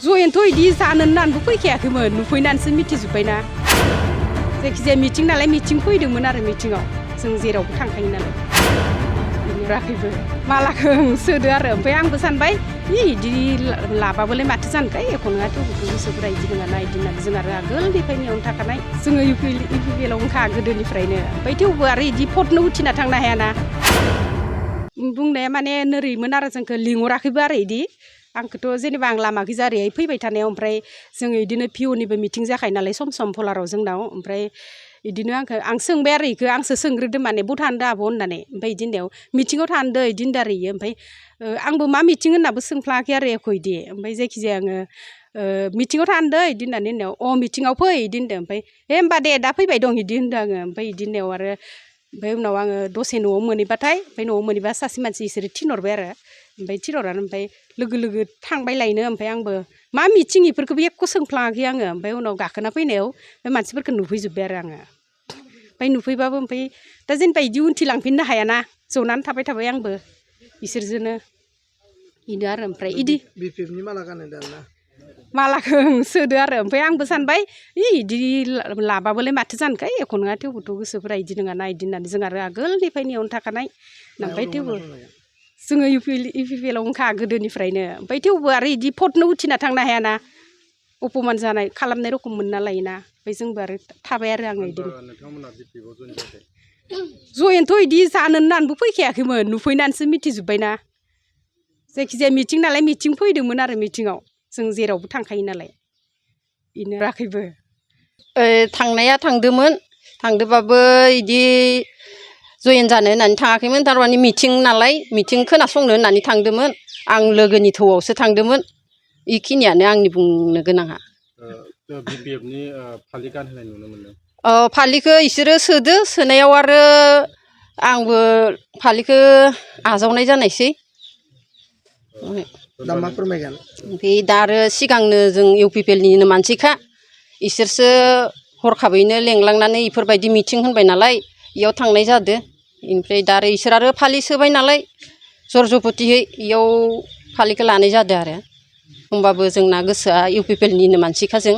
जयन्थ' इदि जानो होननानैबो फैखायाखैमोन नुफैनानैसो मिथिजोब्बायना जायखिजाया मिटिं नालाय मिटिं फैदोंमोन आरो मिटिङाव जों जेरावबो थांखायो नालाय नुराखैबो मालाखौ सोदो आरो ओमफ्राय आंबो सानबाय इदि लाबाबोलाय माथो जानोखाय एख' नङा थेवबो गोसोफोरा इदि नङाना इदि होननानै जों आरो आगोलनिफ्रायनो इयावनो थाखानाय जोङो इउपिपिएलआवनोखा गोदोनिफ्रायनो ओमफ्राय थेवबो आरो इदि फटनो उथिना थांनो हायाना बुंनाया माने नोरैमोन आरो जोंखौ लिंहराखैबो आरो इदि आंखौथ' जेनेबा आं लामाखै जारैहाय फैबाय थानायाव ओमफ्राय जोङो इदिनो पिअनिबो मिटिं जाखायो नालाय सम सम पलाराव जोंनाव ओमफ्राय इदिनो आं सोंबाय आरो इखौ आंसो सोंग्रोदो माने बहा थांदो आब' होननानै ओमफ्राय इदि होननायाव मिटिङाव थांदो इदि होनदो आरो इयो ओमफ्राय आंबो मा मिटिं होननाबो सोंफ्लाङाखै आरो एख' इदि ओमफ्राय जायखिजाया आङो मिटिङाव थांदो इदि होननानै होननायाव मिटिङाव फै इदि होनदो ओमफ्राय होमबा दे दा फैबाय दं इदि होनदो आङो ओमफ्राय इदि होननायाव आरो ओमफ्राय उनाव आङो दसे न'आव मोनहैबाथाय ओमफ्राय न'आव मोनहैबा सासे मानसि इसोरो थिनहरबाय आरो ओमफ्राय थिनहरनानै ओमफ्राय लोगो लोगो थांबाय लायनो ओमफ्राय आंबो मा मिटिं इफोरखौबो एख' सोंफ्लाङाखै आङो ओमफ्राय उनाव गाखोना फैनायाव बे मानसिफोरखौ नुफैजोब्बाय आरो आङो ओमफ्राय नुफैबाबो ओमफ्राय दा जेनेबा इदि उनथिलांफिननो हायाना जनानै थाबाय आंबो इसोरजोंनो इनो आरो ओमफ्राय इदि बिपिएफनि माला गानहोदों आरोना मालाखौ सोदो आरो ओमफ्राय आंबो सानबाय इदि लाबाबोलाय माथो जानोखाय एख' नङा थेवबोथ' गोसोफोरा इदि नङाना इदि होननानै जों आरो आगोलनिफ्रायनो इयावनो थाखानाय ओमफ्राय थेवबो जोङो इउपिपिएलआवनोखा गोदोनिफ्रायनो ओमफ्राय थेवबो आरो इदि फटनो उथिना थांनो हायाना अपमान जानाय खालामनाय रखम मोनना लायोना ओमफ्राय जोंबो आरो थाबाय आरो आङो इदिनो जयन्थ' इदि जानो होननानैबो फैखायाखैमोन नुफैनानैसो मिथिजोब्बायना जायखिजाया मिटिं नालाय मिटिं फैदोंमोन आरो मिटिङाव जों जेरावबो थांखायो नालाय बेनो राखैबो थांनाया थांदोंबाबो इदि जयेन जानो होननानै थाङाखैमोन थारमाने मिटिं नालाय मिटिं खोनासंनो होननानै थांदोंमोन आं लोगोनि थौआवसो थांदोंमोन बेखिनियानो आंनि बुंनो गोनाङा बिपिएफनि फालि गानहोनाय नुनो मोनदों फालिखौ इसोरो सोदो सोनायाव आरो आंबो फालिखौ आजावनाय जानायसै दा मा फोरमायगोन ओमफ्राय दा आरो सिगांनो जों इउपिपिएलनिनो मानसिखा इसोरसो हरखाबैनो लेंलांनानै इफोरबायदि मिटिं होनबाय नालाय इयाव थांनाय जादो ओमफ्राय दा आरो इसोर आरो फालि सोबाय नालाय जरजबथियै इयाव फालिखौ लानाय जादो आरो होमबाबो जोंना गोसोआ इउपिपिएलनिनो मानसिखा जों